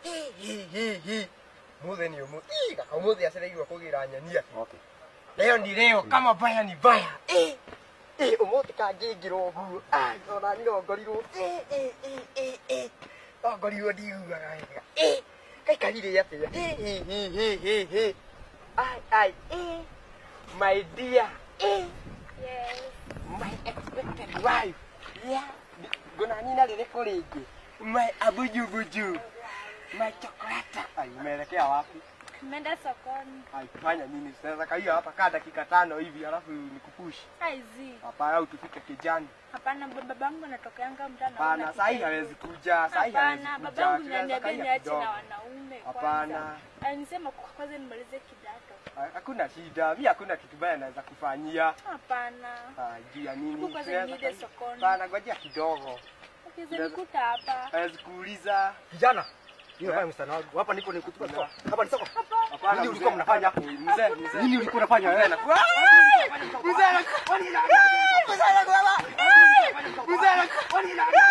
Hi. Muthi ni umuthi. Kaka umuthi acereirwo kugira nyania. Okay. Leo ni leo kama baya ni baya. Umuthi kangĩingĩra ũguo. Ona ni no ngorirwo. No ngorirwo ndiguaga wega. Kaikarire atĩa? Hi. Ai. My dear. Yes. My expected wife. Yeah. Guna nina lirĩkũ rĩngĩ? My abujubuju. My chocolate. Ai, umeelekea wapi? Nimeenda sokoni. Ai, fanya nini? Sasa kaia hapa kaa dakika 5 hivi alafu nikupush. Aizi. Hapana, au tufike kijani. Hapana, babangu anatokeanga mtaa na Hapana, saa hii hawezi kuja, saa hii hawezi Hapana, kuja. babangu Tunaweza niambia kaia niache kidogo. na wanaume kwanza. Hapana. Anisema kwanza nimalize kidato. Hakuna shida, mimi hakuna kitu baya naweza kufanyia. Hapana. Ah, juu ya nini? Hebu kwanza Tunaweza niende kaia. sokoni. Hapana, ngojea kidogo. Ukiweza nikuta hapa. Hawezi kuuliza. Kijana, nini unafanya msichana wangu? Hapa niko nikutupa soko. Hapa ni soko. Hapana, Nini ulikuwa mnafanya? Mzee, mzee. Nini ulikuwa unafanya wewe? Mzee, mzee, mzee, mzee.